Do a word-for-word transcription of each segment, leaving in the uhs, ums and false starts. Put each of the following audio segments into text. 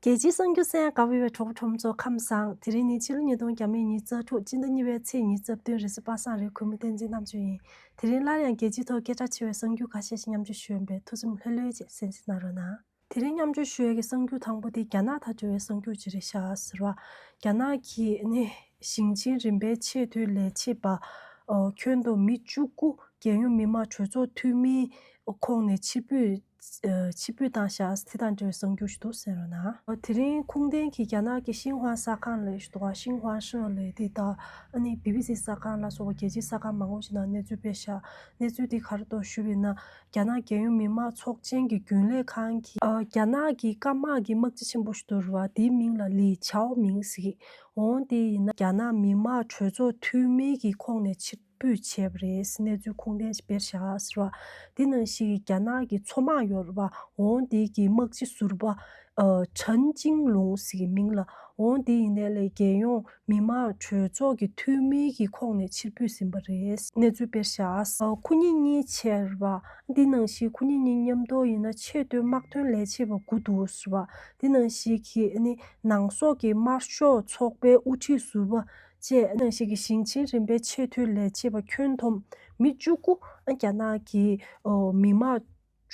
རྒྱལ་སྤྱིའི་གསར་འགྱུར་གསན་གནང་བའི་གྲོགས་པོ་གྲོགས་མོ་ཚོ་ཁམས་བཟང་། དེ་རིང་ནི་ཕྱི་ལོ་ཉིས་སྟོང་ཉི་ཤུ་རྩ་དྲུག་སྤྱི་ཟླ་གཉིས་པའི་ཚེས་ཉི་ཤུ་རྩ་བདུན་རེས་གཟའ་པ་སངས་རེད། གུས་མོ་བསྟན་འཛིན་རྣམ་དཔྱོད་ཡིན། དེ་རིང་སླར་ཡང་རྒྱལ་སྤྱིའི་ཐོག་སྐད་གྲགས་ཆེ་བའི་གསར་འགྱུར་ཁ་ཤས་ཤིག་མཉམ་སྤྱོད་ཞུ་ཡོང་པས། ཐུགས་སེམས་ལྷོད་ལྷོད་བྱས་གསན་གཟིགས་གནང་རོགས་གནང་། དེ་རིང་མཉམ་སྤྱོད་ཞུ་ཡས་ཀྱི་གསར་འགྱུར་དང་པོ་དེ་རྒྱ་ནག་དང་འབྲེལ་བའི་གསར་འགྱུར་ཅིག་རེད་ཤག་ཟེར་བ། རྒྱ་ནག་གི་ནི་ཞིང་ཆེན་རིམ་པའི་ཆེས་མཐོའི་ལས་བྱེད་པ་ཁྱོན་བསྡོམས་མི་བཅུ་དགུ་རྒྱལ་ཡོངས་མི་དམངས་གྲོས་ཚོགས་འཐུས་མིའི་ཁོངས་ནས་ཕྱིར་འབུད། ཕྱིར་འབུད་བཏང་ཤག། དེ་དང་འབྲེལ་བའི་གསར་འགྱུར་ཞིག་འདུག་གསན་རོགས་གནང་། དེ་རིང་ཁུངས་ལྡན་གྱི་རྒྱ་ནག་གི་ཤིན་ཧྭ་གསར་ཁང་ལས་ཞུ་དོ། ཤིན་ཧྭ་ཧྲི་ལས་དེ་དང་ཨ་ནི་བི་བི་སི་གསར་ཁང་ལ་སོགས་པ་རྒྱལ་སྤྱིའི་གསར་ཁང་མང་པོ་ཞིག་ནང་གནས་ཚུལ་སྤེལ་ཤག། གནས་ཚུལ་དེ་ག་རེ་འདུག་ཞུས་པ་ཡིན་ན། རྒྱ་ནག་རྒྱལ་ཡོངས་མི་དམངས་ཚོགས་ཆེན་གྱི་རྒྱུན་ལས་ཁང་གིས་ཨ་རྒྱ་ནག་གི་སྐམ་དམག་གི་དམག་སྤྱི་ཆེན་པོ་ཞིག་འདུག་རེད་བ། དེའི་མིང་ལ་ལི་ཆའོ་མིང་ཟེར་གི། འོ་དེ་ཡིན་ན་རྒྱ་ནག་མི་དམངས་གྲོས་ཚོགས་འཐུས་མི་གི་ཁོངས་ནས་ཕྱིར་འབུད་བྱས་པ་རེད། གནས་ཚུལ་ཁུངས་ལྡན་ཞིག་སྤེལ་བཞག་ཟེར་བ། དེ་ནང་བཞིན་གྱི་རྒྱ་ནག་གི་མཚོ་དམག་ཡོད་རེད་བ། འོ་དེ་གི་དམག་སྤྱི་ཟུར་པ་ཨ་ཁྲན་ཅིང་ལུང་ཟེར་གི་མིང་ལ། འོ་དེ་ཡིན་ནའི་ལས་རྒྱལ་ཡོངས་མི་དམངས་གྲོས་ཚོགས་ཀྱི་འཐུས་མི་གི་ཁོངས་ནས་ཕྱིར་འབུད་ཟིན་པ་རེད། གནས་ཚུལ་སྤེལ་བཞག། ཨ་ཁོ་གཉིས་གཉིས་བྱས་རེད་བ། དེ་ནང་བཞིན་ཁོ་གཉིས་གཉིས་མཉམ་དུ་ཡིན་ན་ཆེས་མཐོའི་དམག་དོན་ལས་བྱེད་པ་དགུ་འདུག་ཟེར་བ། དེ་ནང་བཞིན་གྱི་ཨ་ནི་ནང་སོག་གི་དམར་ཤོག་ཚོགས་པའི་དབུ་ཁྲིད་ཟུར་པ་བཅས་ནང་བཞིན་གྱི་ཞིང་ཆེན་རིམ་པའི་ཆེས་མཐོའི་ལས་བྱེད་པ་ཁྱོན་བསྡོམས་མི་བཅུ་དགུ་རྒྱ་ནག་གི་མི་དམངས་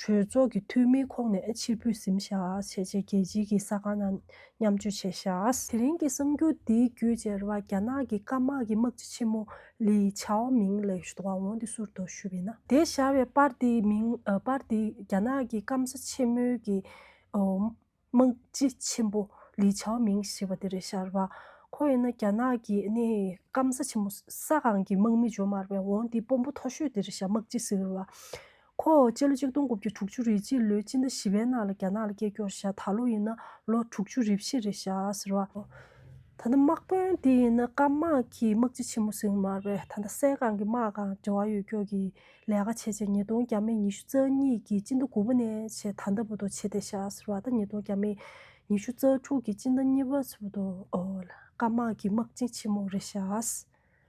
གྲོས་ཚོགས་ཀྱི་འཐུས་མིའི་ཁོངས་ནས་ཕྱིར་འབུད་ཟིན་བཞག་བྱས་རྗེས་རྒྱལ་སྤྱིའི་གི་གསར་ཁང་ནང་མཉམ་སྤྱོད་བྱས་བཞག། དེ་རིང་གི་གསར་འགྱུར་འདིའི་བརྒྱུད་བྱས་རེད་བ། རྒྱ་ནག་གི་སྐམ་དམག་གི་དམག་སྤྱི་ཆེན་མོ་ལི་ཆའོ་མིང་ལས་ཞུ་དོ། འོ་འདི་ཟུར་དུ་ཞུས་པ་ཡིན་ན། དེ་བཞག་པའི་པར་དེའི་མིང་ཨ་པར་དེ་རྒྱ་ནག་གི་སྐམ་ས་ཆེན་མོའི་གི་ཨོ། དམག་སྤྱི་ཆེན་པོ་ལི་ཆའོ་མིང་ཞེས་པ་དེ་རེད་ཤག་རེད་བ། ཁོ་ཡིན་ན་རྒྱ་ནག་གི་ནི་སྐམ་ས་ཆེན་པོ་ས་སྒང་གི་དམག་མི་ཇོ་མར་བའི་འོང་དེ་དཔོན་པོ་མཐོ་ཤོས་དེ་རེད་ཤག། དམག་སྤྱི་ཟེར་བ། ཁོ་སྤྱི་ལོ་གཅིག་སྟོང་དགུ་བརྒྱ་དྲུག་ཅུ་རེ་གཅིག་ལོའི་སྤྱི་ཟླ་བཞི་པའི་ནང་ལ་རྒྱ་ནག་ལ་སྐྱེས་སྐྱོར་ཤག། ད་ལོ་ཡིན་ན་ལོ་དྲུག་ཅུ་རེ་བཞི་རེད་ཤག་ཟེར་བ། ད་ལྟ་དམག་དཔོན་དེ་ཡིན་ན་སྐམ་དམག་གི་དམག་སྤྱི་ཆེན་མོ་ཟེར་མར་བས། ད་ལྟ་སའི་སྒང་གི་དམག་སྒང་འབྲེལ་བ་ཡོད་སྐྱོར་གྱི་ལས་ཀ་བྱས་བྱས་ཉིས་སྟོང་བརྒྱ་མེད་ཉི་ཤུ་རྩ་གཉིས་ཀྱི་སྤྱི་ཟླ་དགུ་པ་ནས་བྱས་ད་ལྟ་བར་དུ་བྱས་བསྡད་ཤག་ཟེར་བ། ད་ཉིས་སྟོང་བརྒྱ་མེད་ཉི་ཤུ་རྩ་དྲུག་གི་སྤྱི་ཟླ་གཉིས་པ་ཚོ་བར་དུ་ཨོ་སྐམ་དམག་གི་དམག་སྤྱི་ཆེན་མོ་རེད་ཤག།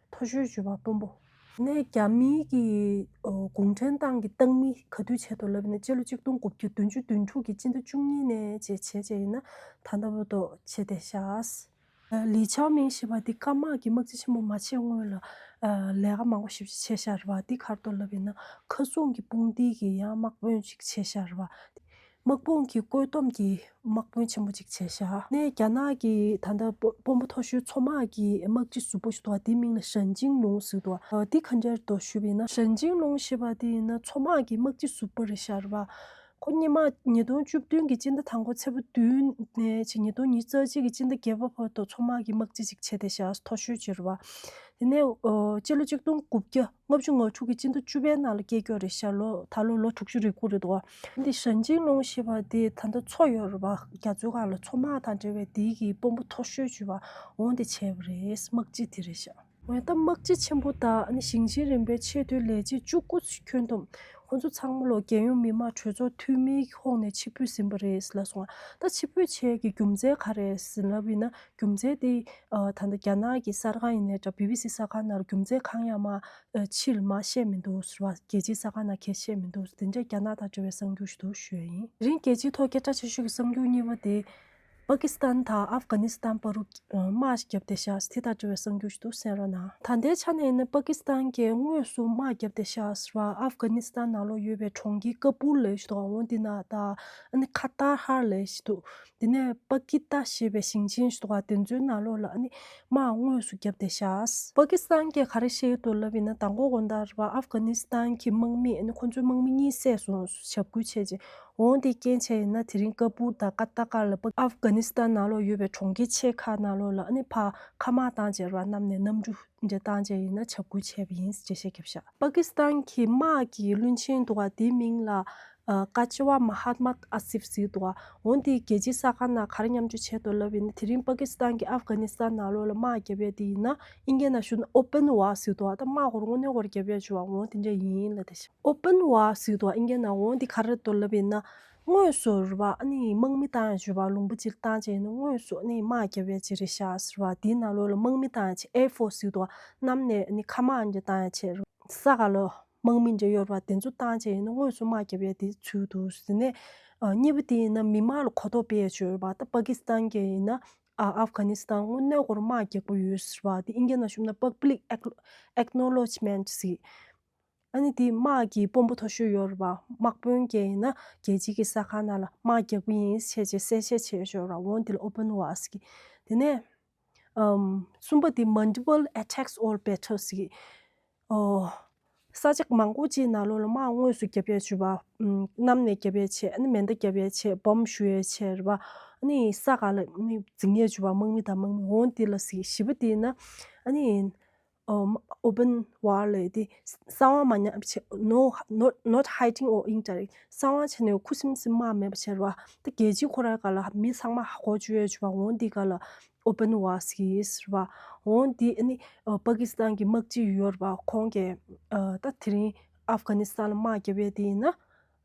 མཐོ་ཤོས་བརྗོད་པ་དཔོན་པོ། ནས་རྒྱ་མིའི་གི་ཨོ་གུང་ཁྲན་ཏང་གི་ཏང་མི་ག་དུས་བྱས་འདུག་ལབ་ན་སྤྱི་ལོ་གཅིག་སྟོང་དགུ་བརྒྱ་བདུན་ཅུ་དོན་དྲུག་གི་སྤྱི་ཟླ་བཅུ་གཉིས་ནས་བྱས་བྱས་བྱས་ཡིན་ན་ད་ལྟ་བར་དུ་བྱས་བསྡད་ཤག། ལི་ཆའོ་མིང་ཞེས་པ་འདི་སྐམ་དམག་གི་དམག་སྤྱི་ཆེན་པོ་མ་ཆགས་སྔོན་ལ་ལས་ཀ་མང་པོ་ཞེ་པོ་ཅིག་བྱས་ཤག་རེད་བ། འདི་ག་རེ་འདུག་ལབ་ཡིན་ན་མཁའ་སྲུང་གི་དཔུང་སྡེ་གི་ཡང་དམག་དཔོན་ཅིག་བྱས་ཤག་རེད་བ། དམག་དཔུང་གི་བཀོད་འདོམས་ཀྱི་དམག་དཔོན་ཆེན་པོ་ཅིག་བྱས་ཤག། ནས་རྒྱ་ནག་གི་ད་ལྟ་དཔོན་པོ་མཐོ་ཤོས་མཚོ་དམག་གི་དམག་སྤྱི་ཟུར་པོ་ཞིག་འདུག་བ། འདིའི་མིང་ལ་ཞན་ཅིང་ལུང་ཟེར་འདུག་བ། འདི་ག་འདྲ་འདུག་ཞུས་པ་ཡིན་ན་ཞན་ཅིང་ལུང་ཞེས་པ་འདི་ཡིན་ན་མཚོ་དམག་གི་དམག་སྤྱི་ཟུར་པོ་རེད་ཤག་རེད་བ། ཁོ་སྔོན་མ་ཉིས་སྟོང་བཅུ་བདུན་གྱི་སྤྱི་ཟླ་དང་པོ་ཚེས་པ་བདུན་ནས་ཕྱིན་ཉིས་སྟོང་ཉི་ཤུ་རྩ་གཅིག་གི་སྤྱི་ཟླ་བརྒྱད་པ་བར་དུ་མཚོ་དམག་གི་དམག་སྤྱི་ཅིག་བྱས་བསྡད་ཤག། མཐོ་ཤོས་ཅིག་རེད་བ། དེ་ནས་ཨོ་སྤྱི་ལོ་གཅིག་སྟོང་དགུ་བརྒྱ་ལྔ་བཅུ་ང་དྲུག་གི་སྤྱི་ཟླ་བཅུ་པའི་ནང་ལ་སྐྱེས་སྐྱོ་རེད་ཤག། ལོ་ད་ལོ་ལོ་དྲུག་ཅུ་རེ་དགུ་རེད་འདུག་བ། འདི་ཞན་ཅིང་ལུང་ཞེས་པ་དེ་ད་ལྟ་མཚོ་ཡོད་རེད་བ། རྒྱ་མཚོའི་སྒང་ལ་མཚོ་དམག་དང་འབྲེལ་བའི་དེའི་གི་དཔོན་པོ་མཐོ་ཤོས་ཅིག་བ་འོང་དེ་བྱས་པ་རེད། དམག་སྤྱི་དེ་རེད་ཤག། འོན་ཏེ་དམག་སྤྱི་ཆེན་པོ་དང་ཨ་ནི་ཞིང་ཆེན་རིམ་པའི་ཆེས་མཐོའི་ལས་བྱེད་བཅུ་དགུ་ཁྱོན་བསྡོམས་ཁོང་ཚོ་ཚང་མ་ལོ་རྒྱལ་ཡོངས་མི་དམངས་གྲོས་ཚོགས་འཐུས་མིའི་ཁོངས་ནས་ཕྱིར་འབུད་ཟིན་པ་རེད་ལབ་སོང་བ། ད་ཕྱིར་འབུད་བྱས་ཀྱི་རྒྱུ་མཚན་ག་རེ་ཟེར་ལབ་ཡིན་ན་རྒྱུ་མཚན་དེ་ཨ་ད་ལྟ་རྒྱ་ནག་གི་གསར་ཁང་ཡིན་ནའི་འདྲ་བི་བི་སི་གསར་ཁང་ནང་རྒྱུ་མཚན་གང་ཡང་མ་ཨ་ཕྱིར་མ་བཤད་མི་འདུག་ཟེར་བ། རྒྱལ་སྤྱིའི་གསར་ཁང་ནང་གས་བཤད་མི་འདུག། དེ་འདྲ་རྒྱ་ནག་དང་འབྲེལ་བའི་གསར་འགྱུར་ཞིག་འདུག་ཞུ་ཡ་ཡིན། དེ་རིང་རྒྱལ་སྤྱིའི་ཐོག་སྐད་གྲགས་ཆེ་ཤོས་ཀྱི་གསར་འགྱུར་གཉིས་པ་དེ། པ་ཀི་སི་ཐན་དང་ཨབ་གྷ་ནི་སི་ཐན་བར་དུ་དམག་བརྒྱབ་བསྡད་ཤག། དེ་དང་འབྲེལ་བའི་གསར་འགྱུར་ཞིག་འདུག། གསན་རོགས་གནང་། ད་ལྟའི་ཆ་ནས་ཡིན་ན་པ་ཀི་སི་ཐན་གྱིས་དངོས་སུ་དམག་བརྒྱབ་བསྡད་ཤག་ཟེར་བ། ཨབ་གྷ་ནི་སི་ཐན་ནང་ལོགས་ཡོད་པའི་གྲོང་ཁྱེར་ཀ་པུལ་ལ་ཞིག་འདུག། འོ་འདི་ན་ད་ཨ་ནི་ཁ་ཏར་ཧར་ལ་ཞིག་འདུག། དེ་ནས་པ་ཀི་ཏ་ཞེས་པའི་ཞིང་ཆེན་ཞིག་འདུག་ག། དེ་ཚོའི་ནང་ལོགས་ལ་ཨ་ནི་དམག་དངོས་སུ་བརྒྱབ་བསྡད་ཤག། པ་ཀི་སི་ཐན་གྱིས་ག་རེ་བཤད་ཀྱི་འདུག་ལབ་ཡིན་ན། མདང་དགོང་དགོང་དག་རེད་བ། ཨབ་གྷ་ནི་སི་ཐན་གྱི་དམག་མི་ཨ་ནི་ཁོ་ཚོའི་དམག་མི་གཉིས་བསད་སོང་། འཇབ་རྒོལ་བྱས་རྗེས། འོ་འདི་རྐྱེན་བྱས་ཡིན་ན་དེ་རིང་ཀ་པུར་དང་ཀ་ཏ་ཀ་ལ་པ་ཨབ་གྷ་ནི་སི་ཐན་ནང་ལོགས་ཡོད་པའི་གྲོང་ཁྱེར་ཆེ་ཁག་ནང་ལོགས་ལ་ཨ་ནི་ཕར་མཁའ་དམག་བཏང་བྱས་ར་གནམ་ནས་གནམ་གྲུ་འདྲ་བཏང་བྱས་ཡིན་ན་འཇབ་རྒོལ་བྱས་པ་ཡིན་ཞེས་བཤད་ཀྱི་ཤག། པ་ཀི་སི་ཐན་གྱི་དམག་གི་བློན་ཆེན་འདུག་ག། དེའི་མིང་ལ་ཨ་ཀ་ཅི་ཝ་མ་ཧད་མད་ཨ་སིབ་ཟེར་འདུག་ག། འོ་འདི་རྒྱལ་སྤྱིའི་གསར་ཁང་ནང་ག་རེ་མཉམ་སྤྱོད་བྱས་འདུག་ལབ་ཡིན་ན། དེ་རིང་པ་ཀི་སི་ཐན་གྱིས་ཨབ་གྷ་ནི་སི་ཐན་ནང་ལོགས་ལ་དམག་བརྒྱབ་ཡས་དེ་ཡིན་ན་ཨིན་སྐད་ནང་ཞུ་ན་ཨོ་པན་ཝར་ཟེར་འདུག་ག། ད་དམག་ཧོར་དངོས་གནས་ཧོར་བརྒྱབ་ཡས་བྱུང་བ་འོ་དེ་འདྲ་ཡིན་ལབ་བསྡད་ཤག། ཨོ་པན་ཝར་ཟེར་འདུག་ག། ཨིན་སྐད་ནང་འོ་འདི་ག་རེ་འདུག་ལབ་ཡིན་ན། དངོས་སུ་རེད་བ། ཨ་ནི་དམག་མི་བཏང་ཡ་བྱས་རེད་བ། ལུང་པ་གཅིག་བཏང་བྱས་ཡིན་ན་དངོས་སུ་ཨ་ནི་དམག་བརྒྱབ་ཡ་ཅིག་རེད་ཤག་ཟེར་བ། དེའི་ནང་ལོགས་ལ་དམག་མི་བཏང་ཡ་ཅིག་ཨེར་ཕོར་སི་ཟེར་འདུག་ག། གནམ་ནས་ཨ་ནི་མཁའ་དམག་འདྲ་བཏང་ཡ་བྱས་རེད། ས་ག་ལ་དམག་མི་འདྲ་ཡོད་རེད་བ། དེ་ཚོ་བཏང་བྱས་ཡིན་ན་དངོས་སུ་དམག་བརྒྱབ་ཡ་དེ་ཚུད་འདུག་ཟེར་ནས། ཨ་གཉིས་པ་དེ་ཡིན་ན་མི་མང་ལ་གོ་རྟོགས་སྤེལ་ཡ་ཅིག་ཡོད་རེད་པ། ད་པ་ཀི་སི་ཐན་གྱི་ཡིན་ན་ཨ་ཨབ་གྷ་ནི་སི་ཐན་དངོས་གནས་ཁོ་རང་དམག་རྒྱག་པ་ཡོད་ཟེར་བ་དེ་ཨིན་སྐད་ནང་ཞུས་ན་public acknowledgement ཟེར། ཨ་ནི་དེ་དམག་གི་དཔོན་པོ་མཐོ་ཤོས་ཡོད་རེད་པ། དམག་དཔོན་གྱི་ཡིན་ན་རྒྱལ་སྤྱི་གི་ས་ཁང་ནང་ལ་དམག་རྒྱག་གི་ཡིན་ཞེས་བྱས་གསལ་བཤད་བྱས་ཡོད་རེད་པ། འོ་དེ་ལ་open war ཟེར་གི། དེ་ནས་ཨམ་གསུམ་པ་དེ་multiple attacks or battles ཟེར་གི། ཨོ། ས་ཆ་མང་པོ་ཅིག་ནང་ལོགས་ལ་དམག་དངོས་སུ་བརྒྱབ་ཡས་བྱས་པ། ཨམ་གནམ་ནས་བརྒྱབ་ཡས་བྱས། ཨ་ནི་མེ་མདའ་བརྒྱབ་ཡས་བྱས། bomb གཞུ་ཡས་བྱས་རེད་པ། ཨ་ནི་ས་ག་ལ་ཨ་ནི་འཛིང་ཡས་བྱས་པ། དམག་མི་དང་དམག་མི། འོ་དེ་ལ་ཟེར་གི། བཞི་པ་དེ་ཡིན་ན་ཨ་ནི་ཨོ་open war ལབ་ཡས་དེ་གསང་བ་མ་ཉམས་བྱས། no, not, not hiding or indirect གསང་བ་བྱས་ནས་ཁུ་སིམ་སིམ་དམག་མེད་པ་བྱས་རེད་པ། ད་རྒྱལ་སྤྱི་ཁོ་རའི་སྒང་ལ་མི་ཚང་མ་ཧ་གོ་བཅུག་ཡས་བྱས་པ། འོ་འདི་སྒང་ལ་open war ཟེར་གི་ཟེར་བ། འོ་འདི་ཨ་ནི་ཨ་པ་ཀི་སི་ཐན་གྱི་དམག་སྤྱི་ཡོད་རེད་པ། ཁོང་གིས་ཨ་ད་དེ་རིང་ཨབ་གྷ་ནི་སི་ཐན་ལ་དམག་བརྒྱབ་ཡས་དེ་ཡིན་ན་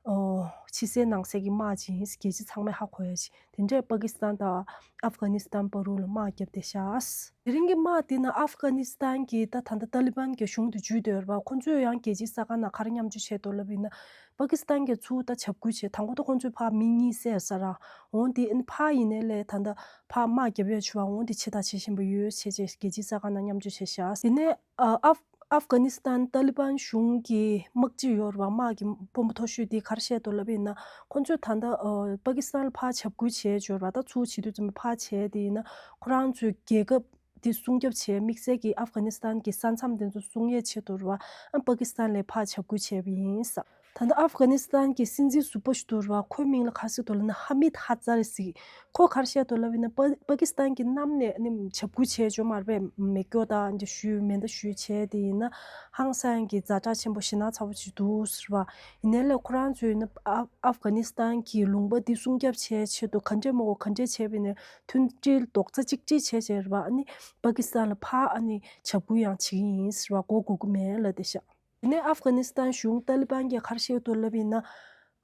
ཨོ་ཕྱི་གསལ་ནང་གསལ་གྱི་དམག་ཅིག་ཡིན། རྒྱལ་སྤྱི་ཚང་མས་ཧ་གོ་ཡ་ཅིག། དེ་འདྲས་པ་ཀི་སི་ཐན་དང་ཨབ་གྷ་ནི་སི་ཐན་བར་དུ་ལ་དམག་བརྒྱབ་བསྡད་ཤག། དེ་རིང་གི་དམག་དེ་ནི་ཨབ་གྷ་ནི་སི་ཐན་གྱི་ད་ད་ལྟ་ཏཱ་ལི་བན་གྱི་གཞུང་དུ་འཇུས་བསྡད་ཡོད་རེད་པ། ཁོ་ཚོས་ཡང་རྒྱལ་སྤྱིའི་ས་ཁང་ནང་ག་རེ་མཉམ་སྤྱོད་བྱས་འདུག་ལབ་ཡིན་ན། པ་ཀི་སི་ཐན་གྱིས་ཚུར་ད་འཇབ་རྒོལ་བྱས། དང་པོ་ད་ཁོ་ཚོས་ཕར་མི་གཉིས་བསད་ཚར་ར། འོ་དེ་ཨ་ནི་ཕར་ཡིན་ནའི་ལས་ད་ལྟ་ཕར་དམག་རྒྱབ་ཡས་བྱས་པ། འོ་དེ་བྱས་དང་བྱེད་བཞིན་པ་ཡོད་བྱས་བྱས་རྒྱལ་སྤྱིའི་ས་ཁང་ནང་མཉམ་སྤྱོད་བྱས་ཤག། དེ་ནས་ཨ་ཨབ་ཨབ་གྷ་ནི་སི་ཐན་ཏཱ་ལི་བན་གཞུང་གི་དམག་སྤྱི་ཡོད་རེད་པ། དམག་གི་དཔོན་པོ་མཐོ་ཤོས་དེ་ག་རེ་བཤད་འདུག་ལབ་ཡིན་ན། ཁོ་ཚོས་ད་ལྟ་ཨ་པ་ཀི་སི་ཐན་ལ་ཕར་འཇབ་རྒོལ་བྱས་ཡོད་རེད་པ། ད་ཚུར་བྱེད་དུས་ཙམ་པ་ཕར་བྱས་དེ་ཡིན་ན་ཁོ་རང་ཚོའི་རྒྱལ་ཁབ་དེ་སྲུང་སྐྱོབ་བྱས། དམིགས་བསལ་གྱིས་ཨབ་གྷ་ནི་སི་ཐན་གྱི་ས་མཚམས་དེ་ཚོ་སྲུང་ཡས་ཆེད་དུ་རེད་པ། ཨ་པ་ཀི་སི་ཐན་ལ་ཕར་འཇབ་རྒོལ་བྱས་པ་ཡིན་ས། ད་ལྟ་ཨབ་གྷ་ནི་སི་ཐན་གྱི་སྲིད་འཛིན་ཟུར་པ་ཞིག་འདུག་ར། ཁོའི་མིང་ལ་ག་རེ་ཟེར་འདུག་ལབ་ན་ཧ་མིད་ཧ་ཛ་རེ་ཟེར། ཁོ་ག་རེ་བཤད་འདུག་ལབ་ཡིན་ན་པ་པ་ཀི་སི་ཐན་གྱིས་གནམ་ནས་ནི་འཇབ་རྒོལ་བྱས་ཡོད་མ་རེད་པས། མེ་སྒྱོགས་དང་འདི་གཞུས། མེ་མདའ་གཞུས་བྱས་དེ་ཡིན་ན་ཧང་སང་གི་ཛ་དྲག་ཆེན་པོ་ཞེད་སྣང་ཚ་པོ་ཅིག་འདུག་ཟེར་བ། ཡིན་ནའི་ལས་ཁོ་རང་ཚོས་ཡིན་ན་ཨབ་ཨབ་གྷ་ནི་སི་ཐན་གྱི་ལུང་པ་འདི་སྲུང་སྐྱོབ་བྱས་ཆེད་དུ་ག་འདྲས་མ་དགོས་ག་འདྲས་བྱས་པ་ཡིན་ནའི་མཐུན་སྒྲིལ་རྡོག་རྩ་གཅིག་སྒྲིལ་བྱས་བྱས་རེད་པ། ཨ་ནི་པ་ཀི་སི་ཐན་ལ་ཕར་ཨ་ནི་འཇབ་རྒོལ་ཡང་བྱེད་ཀྱི་ཡིན་ཟེར་བ། མགོ་སྒུར་གི་མེད་ལབ་བསྡད་ཤག། དེ་ནས་ཨབ་གྷ་ནི་སི་ཐན་གཞུང་ཏཱ་ལི་བན་གྱིས་ག་རེ་བཤད་འདུག་ལབ་ཡིན་ན།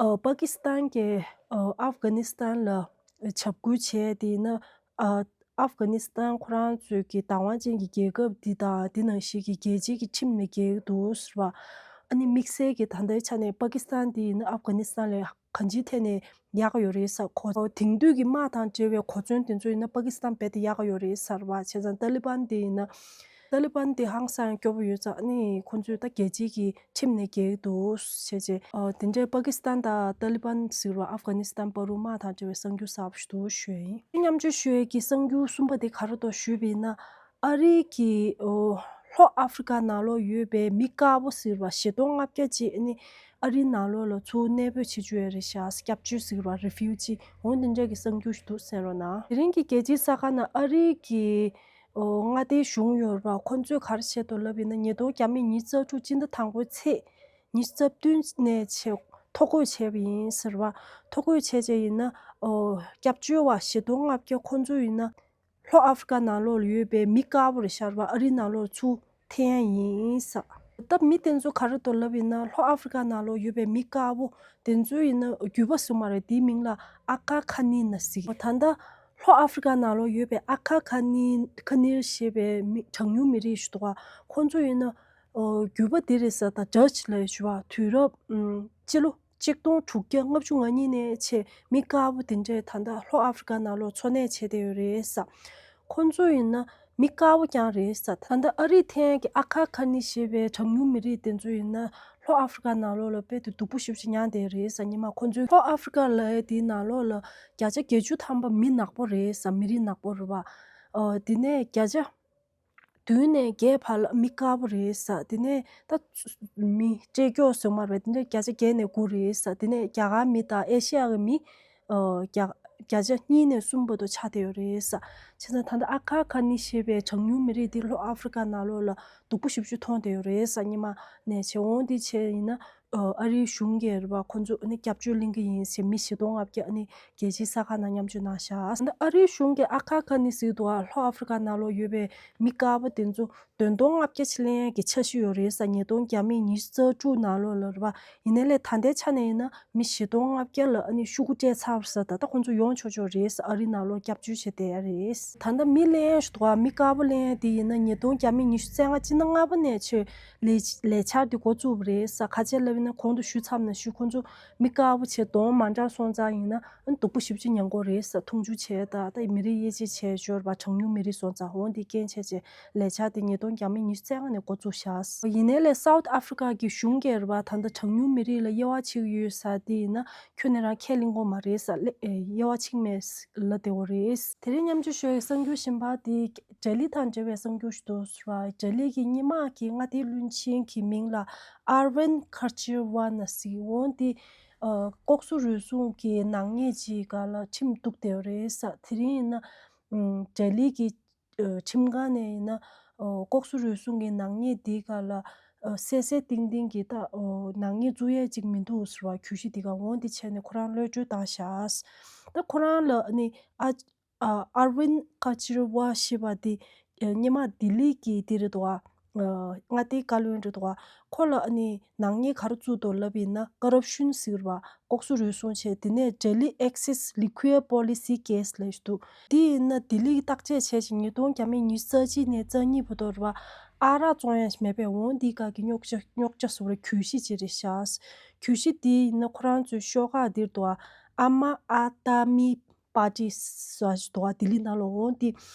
ཨ་པ་ཀི་སི་ཐན་གྱིས་ཨ་ཨབ་གྷ་ནི་སི་ཐན་ལ་འཇབ་རྒོལ་བྱས་དེ་ཡིན་ན། ཨ་ཨབ་གྷ་ནི་སི་ཐན་ཁོ་རང་ཚོའི་གི་བདག་དབང་ཅན་གྱི་རྒྱལ་ཁབ་འདི་དང་འདི་ནང་བཞིན་གྱི་རྒྱལ་སྤྱིའི་གི་ཁྲིམས་ནས་འགལ་གྱི་འདུག་ཟེར་བ། ཨ་ནི་དམིགས་བསལ་གྱི་ད་ལྟའི་ཆ་ནས་པ་ཀི་སི་ཐན་འདི་ཡིན་ན་ཨབ་གྷ་ནི་སི་ཐན་ལས་གང་ཅིའི་ཐད་ནས་ཡག་ག་ཡོད་རེད་ཟེར། ཁོ་དེང་དུས་ཀྱི་དམག་དང་འབྲེལ་བའི་གོ་མཚོན་དེ་ཚོ་ཡིན་ན་པ་ཀི་སི་ཐན་རྦད་དེ་ཡག་ག་ཡོད་རེད་ཟེར་བ། བྱས་ཙང་ཏཱ་ལི་བན་དེ་ཡིན་ན། ཏཱ་ལི་བན་དེ་ཧང་སང་སྐྱོ་པོ་ཡོད་ཙང་ནི་ཁོ་ཚོས་ད་རྒྱལ་སྤྱིའི་གི་ཁྲིམས་ནས་འགལ་འདུག་བྱས་རྗེས། ཨ་དེ་འདྲའི་པ་ཀི་སི་ཐན་དང་ཏཱ་ལི་བན་ཟེར་བ་ཨབ་གྷ་ནི་སི་ཐན་བར་དུ་དམག་དང་འབྲེལ་བའི་གསར་འགྱུར་གསར་པ་ཞིག་འདུག་ཞུ་ཡ་ཡིན། མཉམ་སྤྱོད་ཞུ་ཡས་ཀྱི་གསར་འགྱུར་གསུམ་པ་དེ་ག་རེ་འདུག་ཞུས་པ་ཡིན་ན། ཨ་རི་གི་ཨོ་ལྷོ་ཨ་ཧྥི་རི་ཀ་ནང་ལོགས་ཡོད་པའི་མི་དཀར་པོ་ཟེར་བ་བཞི་སྟོང་ལྔ་བརྒྱ་ཅིག་ནི་ཨ་རིའི་ནང་ལོགས་ལ་ཚུར་གནས་སྤོས་བྱེད་བཅུག་ཡ་རེད་ཤག། སྐྱབས་བཅོལ་ཟེར་བ་refugee འོ་འདི་འདྲ་གི་གསར་འགྱུར་ཞིག་འདུག་གསན་རོགས་གནང་། དེ་རིང་གི་རྒྱལ་སྤྱིའི་གསར་ཁང་ནང་ཨ་རི་གི་ཨོ་མངའ་སྡེའི་གཞུང་ཡོད་རེད་པ། ཁོ་ཚོས་ག་རེ་བཤད་འདུག་ལབ་ཡིན་ན། ཉིས་སྟོང་བརྒྱ་མེད་ཉི་ཤུ་རྩ་དྲུག་སྤྱི་ཟླ་དང་པོའི་ཚེས་ཉི་ཤུ་རྩ་བདུན་ནས་བྱས་ཐོ་འགོད་བྱས་པ་ཡིན་ཟེར་བ། ཐོ་འགོད་བྱས་བྱས་ཡིན་ན་ཨོ་སྐྱབས་བཅོལ་བ་བཞི་སྟོང་ལྔ་བརྒྱ་ཁོ་ཚོ་ཡིན་ན་ལྷོ་ཨ་ཧྥི་རི་ཀ་ནང་ལོགས་ལ་ཡོད་པའི་མི་དཀར་པོ་རེད་ཤག་རེད་པ། ཨ་རིའི་ནང་ལོགས་ལ་ཚུར་འཐེན་ཡ་ཡིན་ས། ད་མི་དེ་ཚོ་ག་རེ་འདུག་ལབ་ཡིན་ན། ལྷོ་ཨ་ཧྥི་རི་ཀ་ནང་ལོགས་ཡོད་པའི་མི་དཀར་པོ་དེ་ཚོ་ཡིན་ན་རྒྱུད་པ་སུ་མ་རེད། དེའི་མིང་ལ་ཨ་ཁ་ཁ་ནི་ན་ཟེར། ད་ལྟ་ལྷོ་ཨ་ཧྥི་རི་ཀ་ནང་ལོགས་ཡོད་པའི་ཨ་ཁ་ཁ་ནི་ཁ་ནི་ཞེས་པའི་མི་གྲངས་ཉུང་མི་རིགས་ཤིག་འདུག་ག། ཁོང་ཚོ་ཡིན་ན་ཨོ་རྒྱུད་པ་འདི་རེད་ས། ད་ཌ་ཅི་ལ་ཞུ་བ་དུས་རབས་ཨམ་སྤྱི་ལོ་གཅིག་སྟོང་དྲུག་བརྒྱ་ལྔ་བཅུ་ང་གཉིས་ནས་བྱས་མི་དཀར་པོ་དེ་འདྲས་ད་ལྟ་ལྷོ་ཨ་ཧྥི་རི་ཀ་ནང་ལོགས་འཚོ་གནས་བྱས་བསྡད་ཡོད་རེད་ས། ཁོང་ཚོ་ཡིན་ན་མི་དཀར་པོ་རྐྱང་རེད་ས། ད་ལྟ་ཨ་རིས་འཐེན་གྱི་ཨ་ཁ་ཁ་ནི་ཞེས་པའི་གྲངས་ཉུང་མི་རིགས་དེ་ཚོ་ཡིན་ན་ལྷོ་ཨ་ཧྥི་རི་ཀ་ནང་ལོགས་ལ་དཔེ་དེ་སྡུག་པོ་ཞེ་པོ་ཅིག་མྱངས་བསྡད་ཡོད་རེད་ས། སྔོན་མ་ཁོང་ཚོའི་ལྷོ་ཨ་ཧྥི་རི་ཀ་ལབ་ཡ་དེའི་ནང་ལོགས་ལ་བརྒྱ་ཆ་བརྒྱད་ཅུ་ཐམ་པ་མི་ནག་པོ་རེད་ས། མི་རིགས་ནག་པོ་རེད་པ། ཨོ་དེ་ནས་བརྒྱ་ཆ་བདུན་ནས་བརྒྱད་བར་ལ་མི་དཀར་པོ་རེད་ས། དེ་ནས་ད་མི་སྤྲེལ་སྐྱོགས་ཟེར་མ་རེད། དེ་འདྲ་བརྒྱ་ཆ་བརྒྱད་ནས་དགུ་རེད་ས། དེ་ནས་རྒྱ་གར་མི་དང་ཨེ་ཤི་ཡ་གི་མི་ཨོ་བརྒྱ་བརྒྱ་ཆ་གཉིས་ནས་གསུམ་བར་དུ་ཆགས་བསྡད་ཡོད་རེད་ས། བྱས་ཙང་ད་ལྟ་ཨ་ཁ་ཁ་ནི་ཞེས་པའི་གྲངས་ཉུང་མི་རིགས་འདི་ལྷོ་ཨ་ཧྥི་རི་ཀ་ནང་ལོགས་ལ་སྡུག་པོ་ཞེ་པོ་ཅིག་མཐོང་བསྡད་ཡོད་རེད་ས། སྔོན་མ་ནས་བྱས། འོང་འདི་བྱས་ཡིན་ན། ཨ་རིའི་གཞུང་གིས་རེད་པ། ཁོ་ཚོ་ནི་སྐྱབས་བཅོལ་གླེང་གི་ཡིན་ཟེར་མི་བཞི་སྟོང་ལྔ་བརྒྱ་ནི་རྒྱལ་སྤྱིའི་གསར་ཁང་ནང་མཉམ་སྤྱོད་གནང་བཞག། ད་ཨ་རིའི་གཞུང་གིས་ཨ་ཁ་ཁ་ནི་ཟེར་འདུག་ག། ལྷོ་ཨ་ཧྥི་རི་ཀ་ནང་ལོགས་ཡོད་པའི་མི་དཀར་པོ་དེ་ཚོ་བདུན་སྟོང་ལྔ་བརྒྱ་ཅིག་གླེང་ཡས་ཀྱི་འཆར་གཞི་ཡོད་རེད་ས། ཉིས་སྟོང་བརྒྱ་མེད་ཉི་ཤུ་རྩ་དྲུག་ནང་ལོགས་ལ་རེད་པ། ཡིན་ནའི་ལས་ད་ལྟའི་ཆ་ནས་ཡིན་ན་མི་བཞི་སྟོང་ལྔ་བརྒྱ་ལ་ཨ་ནི་ཤོག་གུ་སྤྲད་ཚར་ས། ད་ལྟ་ཁོང་ཚོ་ཡོང་ཆོག་ཆོག་རེད་ས། ཨ་རི་ནང་ལོགས་སྐྱབས་བཅོལ་བྱས་བསྡད་ཡ་རེད། ད་ལྟ་མི་གླེང་ཡ་ཞིག་འདུག་ག། མི་དཀར་པོ་གླེང་ཡ་དེ་ཡིན་ན་ཉིས་སྟོང་བརྒྱ་མེད་ཉི་ཤུ་རྩ་ལྔ་སྤྱི་ཟླ་ལྔ་པ་ནས་ཆོས་ལས་ལས་འཆར་དེ་འགོ་བཙུགས་པ་རེད་ས། ག་ཅི་ལབ་ ན་གོང་དུ་ཞུས་ཚར་ནང་བཞིན་ཁོང་ཚོ་མི་དཀར་པོ་བྱས་གདོང་མ་འདྲ་སོང་ཙང་ཡིན་ན་ཨ་ནི་སྡུག་པོ་ཞེ་པོ་ཅིག་མྱོང་གི་ཡོད་རེད་ཟེར། མཐོང་ཆུང་བྱས་ད་ད་མི་རིགས་དབྱེ་འབྱེད་བྱས་ཞོར་བ་གྲངས་ཉུང་མི་རིགས་སོང་ཙང་འོ་འདི་རྐྱེན་བྱས་བྱས་ལས་འཆར་དེ་ཉིས་སྟོང་ཉི་ཤུ་རྩ་ལྔ་ནས་འགོ་བཙུགས་བཞག་ཡིན་ནའི་ལས་སའུ་ཐི་ཨ་ཧྥི་རི་ཀ་གི་གཞུང་གིས་རེད་བ། ད་ལྟ་གྲངས་ཉུང་མི་རིགས་ལ་དབྱེ་བ་ཕྱེ་གི་ཡོད་ཟེར་དེ་ཡིན་ན་ཁྱོན་ནས་རང་ཁས་ལེན་གྱི་མ་རེད་ཟེར། ལེ་ཨེ་དབྱེ་བ་ཕྱེ་གི་མེད་ལབ་བསྡད་ཡོད་རེད། དེ་རིང་མཉམ་སྤྱོད་ཞུ་ཡའི་གསར་འགྱུར་གཞན་པ་དེ་ལྡི་ལི་དང་འབྲེལ་བའི་གསར་འགྱུར་ཞིག་འདུག་ཟེར་བ། ལྡི་ལི་གི་སྔོན་མ་གི་མངའ་སྡེའི་བློན་ཆེན་གྱི་མིང་ལ་ཨར་ཝིན་ཁེ་ཇི་རི་ཝལ་ཟེར་འོ་དེ་ཨ་ལྐོག་ཟ་རུལ་སུངས་ཀྱི་ནག་ཉེས་ཅིག་སྒང་ལ་ཁྲིམས་གཏུགས་བསྡད་ཡོད་རེད་ཟེར། དེ་རིང་ཡིན་ན་ཨམ་ལྡི་ལི་གི་ཨ་ཁྲིམས་ཁང་ནས་ཡིན་ན་ཨ་ལྐོག་ཟ་རུལ་སུངས་ཀྱི་ནག་ཉེས་འདི་སྒང་ལ་ཨ་གསལ་གསལ་ཏིང་ཏིང་གི་ད་ཨ་ནག་ཉེས་བཙུགས་ཡས་ཅིག་མི་འདུག་ཟེར་བ། གྱོད་གཞི་འདི་སྒང་འོ་འདི་བྱས་ནས་ཁོ་རང་གློད་བཀྲོལ་བཏང་བཞག་ད་ཁོ་རང་ལ་ཨ་ནི་ཨ་ཨ་ཨར་ཝིན་ཁེ་ཇི་རི་ཝལ་ཞེས་པ་འདི་ཨ་སྔོན་མ་ལྡི་ལི་གི་འདི་རེད་འདུག་ཨ། ཨ་མངའ་སྡེའི་བཀའ་བློན་རེད་འདུག་ཨ། ཁོ་ལ་ཨ་ནི་ནག་ཉེས་ག་རེ་བཙུགས་འདུག་ལབ་ཡིན་ན་ཀོ་རབ་ཤན་ཟེར་བ། ལྐོག་ཟ་རུལ་སུངས་བྱས། དེ་ནས་ལྡི་ལི་ཨེག་སེས་ལི་ཁུའི་པོ་ལི་སི་ཀེ་སི་ལབ་ཞིག་འདུག་འདི་ཡིན་ན་ལྡི་ལི་གི་བརྟག་དཔྱད་བྱས་ཤིང་ཉིས་སྟོང་ཉི་ཤུ་རྩ་གཅིག་ནས་རྩ་གཉིས་བར་དུ་རེད་བ། ཨ་རག་བཙོང་ཡ་ཞིག་མེད་པས་འོ་འདི་སྒང་གི་རྙོག་དྲ་རྙོག་དྲ་བཟོ་བར་གྱོད་གཞི་ཅིག་རེད་བཞག་གྱོད་གཞི་འདི་ཡིན་ན་ཁོ་རང་ཚོའི་ཤོག་ཁག་འདིར་འདུག་ཨ། ཨ་མ་ཨ་ཏ་མི་པར་ཊི་ཟེར་བ་ཞིག་འདུག་ཨ། ལྡི་ལི་ནང་ལོགས། འོ་འདི་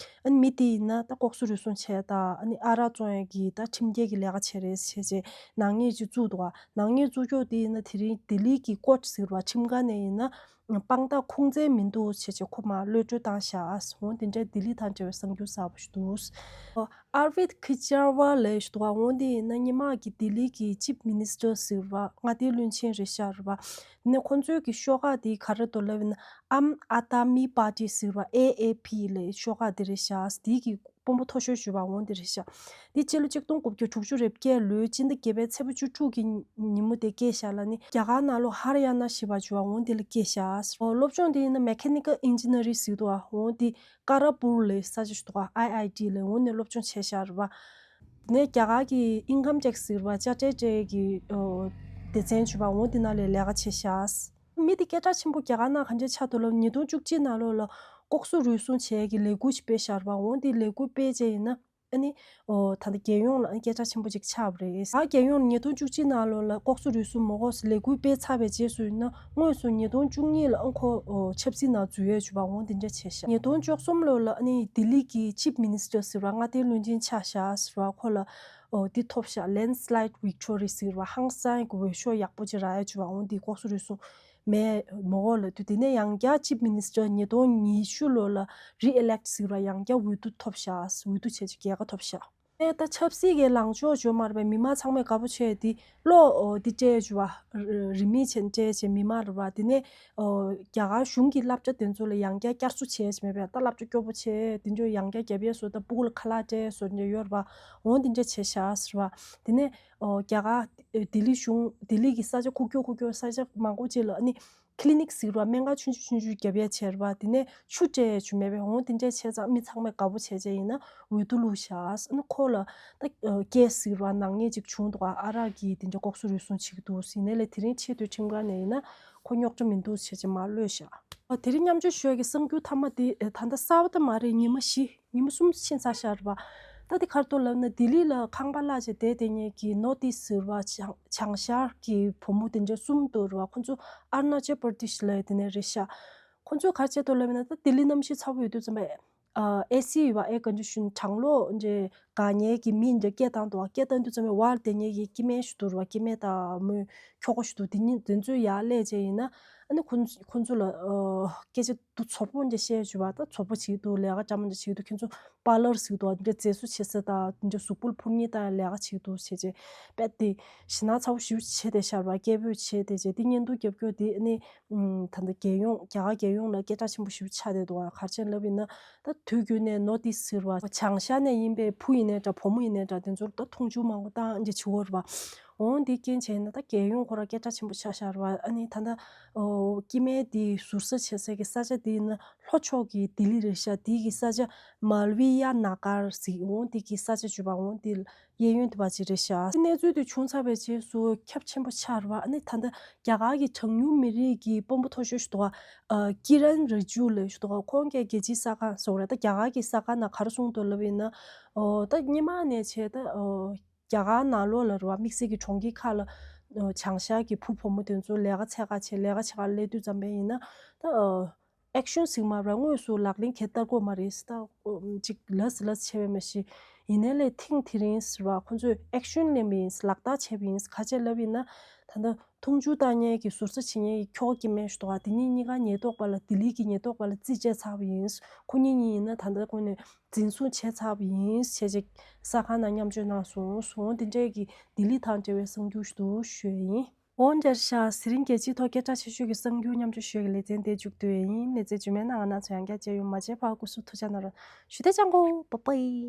ཨ་ནི་མི་དེ་ཡིན་ན་ད་ལྐོག་ཟ་རུལ་སུངས་བྱས་དང་ཨ་ནི་ཨ་རག་བཙོང་ཡས་ཀྱི་ད་ཁྲིམས་འགལ་གྱི་ལས་ཀ་བྱས་རེད་བྱས་བྱས་ནག་ཉེས་ཅིག་བཙུགས་འདུག་ཨ། ནག་ཉེས་བཙུགས་ཀྱོག་དེ་ཡིན་ན་དེ་རིང་ལྡི་ལི་གི་ཀོར་ཊི་ཟེར་བ་ཁྲིམས་ཁང་ནས་ཡིན་ན་དཔང་རྟགས་ཁུངས་བཙན་མི་འདུག་བྱས་བྱས་ཁོ་མར་གློད་བཀྲོལ་བཏང་བཞག་འོ་འདི་འདྲའི་ལྡི་ལི་དང་འབྲེལ་བའི་གསར་འགྱུར་གསར་པ་ཞིག་འདུག་ཨ་ཨར་ཝིན་ཁེ་ཇི་རི་ཝལ་ལབ་ཞིག་འདུག་ཨ། འོ་འདི་ཡིན་ན་སྔོན་མ་གི་ལྡི་ལི་གི་ཅིབ་མི་ནི་སི་ཊར་ཟེར་བ། མངའ་སྡེའི་བློན་ཆེན་རེད་ཤག་རེད་བ། ནས་ཁོང་ཚོའི་གི་ཤོག་ཁག་དེ་ག་རེ་འདུག་ལབ་ཡིན་ན་ཨམ་ཨ་ཏ་མི་པར་ཊི་ཟེར་བ། ཨེ་ཨེ་པི་ལབ་ཤོག་ཁག་དེ་རེད་ཤག་དེ་གི་དཔོན་པོ་མཐོ་ཤོས་ཞུ་བ་འོ་འདི་རེད་ཤག་འདི་སྤྱི་ལོ་གཅིག་སྟོང་དགུ་བརྒྱ་དྲུག་ཅུ་རེ་བརྒྱད་ལོའི་སྤྱི་ཟླ་བརྒྱད་པའི་ཚེས་པ་བཅུ་དྲུག་གི་ཉིན་མོ་དེ་སྐྱེས་ཤག་ལ་ནི་རྒྱ་གར་ནང་ལོགས་ཧ་རི་ཡ་ན་ཞེས་པ་ཞུ་བ་འོ་འདི་ལ་སྐྱེས་ཤག་འོ་སློབ་སྦྱོང་དེ་ཡིན་ན་མེ་ཁ་ནི་ཀལ་ཨིན་ཇི་ནི་ཡ་རིང་ཟེར་འདུག་ཨ། འོ་འདི་ཀ་ར་པུར་ལབ་ས་ཆ་ཞིག་འདུག་ཨ། ཨའི་ཨའི་ཊི་ལབ་འོ་ནས་སློབ་སྦྱོང་བྱས་ཤག་རེད་བ། དེ་ནས་རྒྱ་གར་གྱི་ཨིན་ཀམ་ཊེག་སི་ཟེར་བ་དཔྱ་ཁྲལ་སྤྲད་ཀྱི་ཨོ་སྡེ་ཚན་ཞུ་བ་འོ་དེ་ནང་ལ་ལས་ཀ་བྱས་ཤག་མི་དེ་སྐད་གྲགས་ཆེན་པོ་རྒྱ་གར་ནང་ག་འདྲས་ཆགས་འདུག་ལབ་ཉིས་སྟོང་བཅུ་གཅིག་ནང་ལོགས་ལ་ལྐོག་ཟ་རུལ་སུངས་བྱས་ཀྱི་ལས་འགུལ་ཞིག་སྤེལ་ཤག་རེད་བ། འོ་དེ་ལས་འགུལ་སྤེལ་བྱས་ཡིན་ན་ཨ་ནི་ཨོ་ད་ལྟ་རྒྱལ་ཡོངས་ལ་ཨ་ནི་སྐད་གྲགས་ཆེན་པོ་ཅིག་ཆགས་པ་རེད། ཨ་རྒྱལ་ཡོངས་ཉིས་སྟོང་བཅུ་གཅིག་ནང་ལོགས་ལ་ལྐོག་ཟ་རུལ་སུངས་མ་དགོས་ཟེར་ལས་འགུལ་སྤེལ་ཚར་བའི་རྗེས་སུ་ཡིན་ན་དངོས་སུ་ཉིས་སྟོང་བཅུ་གཉིས་ལ་ཨ་ཁོ་ཨོ་ཆབ་སྲིད་ནང་འཛུལ་ཡས་ཞུ་བ་འོ་དེ་འདྲ་བྱས་ཤག་ཉིས་སྟོང་བཅུ་གསུམ་ལོ་ལ་ཨ་ནི་ལྡི་ལི་གི་ཅིབ་མི་ནི་སི་ཊར་ཟེར་བ་མངའ་སྡེའི་བློན་ཆེན་ཆགས་ཤག་ཟེར་བ་ཁོ་ལ་ཨོ་འདི་ཐོབ་ཤག་ལེན་སི་ལའིཌ་ཝིག་ཊོ་རི་ཟེར་བ་ཧང་སང་གི་འོས་ཤོག་ཡག་པོ་ཅིག་རག་ཡས་ཞུ་བ་འོ་འདི་ལྐོག་ཟ་རུལ་སུངས་མེད་མ་དགོས་ལབ་དུས་དེ་ནས་ཡང་བསྐྱར་ཅིབ་མི་ནི་སི་ཊར་ཉིས་སྟོང་ཉི་ཤུ་ལོ་ལ་རི་ཨི་ལེག་ཊི་ཟེར་བ་ཡང་བསྐྱར་འོས་བསྡུ་ཐོབ་ཤག་འོས་བསྡུ་བྱས་ཅིག་རྒྱལ་ཁ་ཐོབ་ཤག་ཨེ་ད་ཆབ་སྲིད་ཀྱི་ལངས་ཕྱོགས་བརྗོད་མ་རེད་པས། མི་མང་ཚང་མས་དགའ་པོ་བྱས་ཏེ་བློ་འདི་སྤྲད་བྱས་པ་རིན་མེད་བྱས་སྤྲད་བྱས་མི་མང་རེད་པ། དེ་ནས་རྒྱ་གར་གཞུང་གི་བསླབ་བྱ་དེ་ཚོ་ལ་ཡང་བསྐྱར་བསྐྱར་གསོ་བྱས་བྱས་མེད་པས། ད་བསླབ་བྱ་སྐྱོ་པོ་བྱས་དེ་ཚོ་ཡང་བསྐྱར་རྒྱབ་ཡས་བཟོ། ད་སྤུ་གུ་ལ་ཁ་ལག་སྤྲད་བཟོ་འདྲ་ཡོད་རེད་པ། འོ་དེ་འདྲ་བྱས་བཞག་ཟེར་བ། དེ་ནས་རྒྱ་གར་ལྡི་ལི་གཞུང་ལྡི་ལི་གི་ས་ཆ་ཁུག་ཀྱོག་ཁུག་ཀྱོག་ས་ཆ་མང་པོ་ཅིག་ལ་ཨ་ནི། ཁི་ལི་ནིག་ཟེར་བ་སྨན་ཁང་ཆུང་ཆུང་ཆུང་ཆུང་རྒྱབ་ཡས་བྱས་རེད་པ། དེ་ནས་ཆུ་སྤྲད་ཡས་ཆུ་མེད་པས། འོང་དེ་འདྲས་བྱས་ཙང་མི་ཚང་མས་དགའ་པོ་བྱས་བྱས་ཡིན་ན་འོས་བསྡུ་བླུགས་བཞག་ཨ་ནི་ཁོ་ལ་ད་ཀེ་སི་ཟེར་བ་ནག་ཉེས་ཅིག་བྱུང་འདུག་ཨ་རག་གིས་དེ་འདྲས་ལྐོག་ཟ་རུལ་སུངས་བྱེད་ཀྱི་འདུག་ཟེར་ནས་ལས་དེ་རིང་ཆེས་མཐོའི་ཁྲིམས་ཁང་ནས་ཡིན་ན་ཁོ་རྙོག་དྲ་མི་འདུག་བྱས་བྱས་མར་གློད་བཞག་ཨ་དེ་རིང་མཉམ་སྤྱོད་ཞུ་ཡས་ཀྱི་གསར་འགྱུར་མཐའ་མ་དེ་ད་ལྟ་གསར་པ་ད་མ་རེད། ཉི་མ་བཞི་ཉི་མ་གསུམ་ཕྱིན་ཚར་ཤག་རེད་པ། ད་དེ་ག་རེ་འདུག་ལབ་ན་ལྡི་ལི་ལ་ཁང་པ་གླ་བྱས་བསྡད་བསྡད་མཁན་གྱི་ནོར་ཐི་ཨིསི་ཟེར་བ་བྱང་བྱང་ཤར་གྱི་བུ་མོ་དེ་འདྲ་གསུམ་འདུག་རེད་པ། ཁོ་ཚོ་ཨ་རུ་ན་ཅལ་པར་དེ་ཤི་ལབ་ཡས་དེ་ནས་རེད་ཤག་ཁོ་ཚོས་ག་རེ་བྱས་འདུག་ལབ་ན་ད་ལྡི་ལི་གནམ་གཤིས་ཚ་པོ་ཡོད་དུས་ཙམ་པ་ཨ་ཨེ་སི་ཡོད་པ། ཨེར་ཀོན་ཌི་ཤན་གྲང་གློག་འདྲ་འགག་མཁན་གྱི་མི་འདྲ་སྐད་བཏང་འདུག་པ། སྐད་བཏང་དུས་ཙམ་པ་བར་བསྡད་མཁན་གྱི་སྐྱེ་དམན་ཞིག་འདུག་རེད་པ། སྐྱེ་དམན་དང་མོ་ཁྱོ་ག་ཞིག་འདུག་དེ་གཉིས་དེ་ཚོས་ཡར་སླེབས་བྱས་ཡིན་ན་ཨ་ནི་ཁོ་ཁོ་ཚོ་ལ་ཨ་སྐད་ཆ་དུ་ཚོགས་པོ་འདྲ་བཤད་བྱས་པ། ད་ཚོགས་པོ་བྱེད་འདུག་ལས་ཀ་འདྲ་མི་འདྲ་བྱེད་འདུག་ཁྱོད་ཚོ་པར་ལར་ཟེར་འདུག་འདྲ་མཛེས་བཟོ་བྱེད་ས་དང་འདྲ་གཟུགས་པོ་ལ་ཕོག་ཉེས་བཏང་ལས་ཀ་བྱེད་འདུག་བྱས་བྱས་དཔེ་དེ་ཞེད་སྣང་ཚ་པོ་ཞེ་པོ་བྱས་བསྡད་ཤག་རེད་པ། སྐད་འབོད་བྱས་བསྡད་བྱས་དེ་བརྙན་ཐུང་རྒྱབ་སྐྱོར་དེ་ཨ་ནི་ཨམ་ད་ལྟ་རྒྱལ་ཡོངས་རྒྱ་གར་རྒྱལ་ཡོངས་ལ་སྐད་གྲགས་ཆེན་པོ་ཞེ་པོ་ཆགས་བསྡད་འདུག་ག་རེ་བྱས་ལབ་ཡིན་ན་ད་དུས་རྒྱུན་ནས་ནོར་ཐི་ཨིསི་ཟེར་བ་བྱང་ཤར་ནས་ཡིན་པའི་བུ་ཡིན་ནའི་འདྲ་བུ་མོ་ཡིན་ནའི་འདྲ་དེ་ཚོར་ད་མཐོང་ཆུང་མང་པོ་བཏང་འདྲ་བྱེད་ཀྱི་ཡོད་རེད་པ། འོང་འདི་རྐྱེན་བྱས་ན་ད་རྒྱལ་ཡོངས་ཁོ་རང་སྐད་གྲགས་ཆེན་པོ་ཆགས་ཤག་རེད་པ། ཨ་ནི་ད་ལྟ་ཨོ་སྐྱེ་དམན་དེ་ཟུར་ཟ་བྱེད་ས་གི་ས་ཆ་དེ་ཡིན་ན་ལྷོ་ཕྱོགས་ཀྱི་ལྡི་ལི་རེད་ཤག་དེ་གི་ས་ཆ་མལ་བི་ཡ་ན་གར་ཟེར། འོང་དེ་གི་ས་ཆ་བརྗོད་པ་འོང་དེ་གཡས་གཡོན་དེ་བ་ཅིག་རེད་ཤག་གནས་ཚུལ་དེ་བྱུང་ཚར་བའི་རྗེས་སུ་ཁྱབ་ཆེན་པོ་ཆགས་རེད་པ། ཨ་ནི་ད་ལྟ་རྒྱ་གར་གྱི་གྲངས་ཉུང་མི་རིགས་ཀྱི་དཔོན་པོ་མཐོ་ཤོས་ཤིག་འདུག་པ། ཨ་ཀི་རན་རི་ཇུ་ལབ་ཤིག་འདུག་པ། ཁོང་གིས་རྒྱལ་སྤྱིའི་གསར་ཁང་སོགས་རེད། ད་རྒྱ་གར་གྱི་གསར་ཁང་ནང་ག་རེ་གསུངས་འདུག་ལབ་ཡིན་ན་ཨོ་ད་སྔོན་མ་ནས་བྱས་ད་ཨོ་རྒྱ་གར་ནང་ལོགས་ལ་རེད་པ། དམིགས་བསལ་གྱི་གྲོང་ཁྱེར་ཁག་ལ་ བྱང་ཤར་གྱི་བུ་བུ་མོ་དེ་ཚོ་ལས་ཀ་འཚོལ་ག་བྱེད་ལས་ཀ་བྱེད་ག་སླེབས་དུས་ཙམ་པ་ཡིན་ན་ད། ཨེག་ཤན་ཟིག་མ་རེད། དངོས་སུ་ལག་ལེན་གྱི་བསྟར་དགོས་མ་རེད་ད། ཅིག་ལས་ལས་བྱས་པའི་མ་གཞི། ཡིན་ནའི་ལས་ཐེངས་དེ་རིང་ཟེར་བ་ཁོ་ཚོས་ཨེག་ཤན་ལེན་པ་ཡིན། ལག་བསྟར་བྱས་པ་ཡིན། ཁ་ཆད་ལབ་ཡིན་ན་ད་ལྟ་འཐུང་ཆུ་བཏང་མཁན་གྱི་ཟུར་ཟ་བྱེད་མཁན་གྱི་ཁྱོ་ག་གི་སྨན་ཞུ་དོ། དེ་གཉིས་གཉིས་ཀ་ཉེན་རྟོག་པ་ལ་ལྡི་ལི་གི་ཉེན་རྟོག་པ་ལ་རྩིས་བྱས་ཚར་བ་ཡིན། ཁོ་གཉིས་གཉིས་ཡིན་ན་ད་ལྟ་ཁོ་ནས་འཛིན་བཟུང་བྱས་ཚར་བ་ཡིན་བྱས་ཅིག་ས་ཁང་ནང་མཉམ་སྤྱོད་གནང་སོང་སོང་དེ་འདྲས་ཀྱི་ལྡི་ལི་དང་འབྲེལ་བའི་གསར་འགྱུར་ཞིག་ཏུ་ཞུས་ཡིན། འོ་འདྲ་ཤག་དེ་རིང་རྒྱལ་སྤྱིའི་ཐོག་སྐད་གྲགས་ཆེ་ཤོས་ཀྱི་གསར་འགྱུར་མཉམ་སྤྱོད་ཞུ་ཡག་གི་ལེ་ཚན་དེ་མཇུག་བསྡུ་ཡས་ཡིན། གནས་ཚུལ་རྗེས་མའི་ནང་ང་རང་ཚོ་ཡང་བསྐྱར་མཇལ་ཡོང་། མ་མཇལ་བར་སྐུ་གཟུགས་ཐུགས་ཅག་གནང་རོགས། ཞུ་དེ་ཅང་གོ། བ་བའི།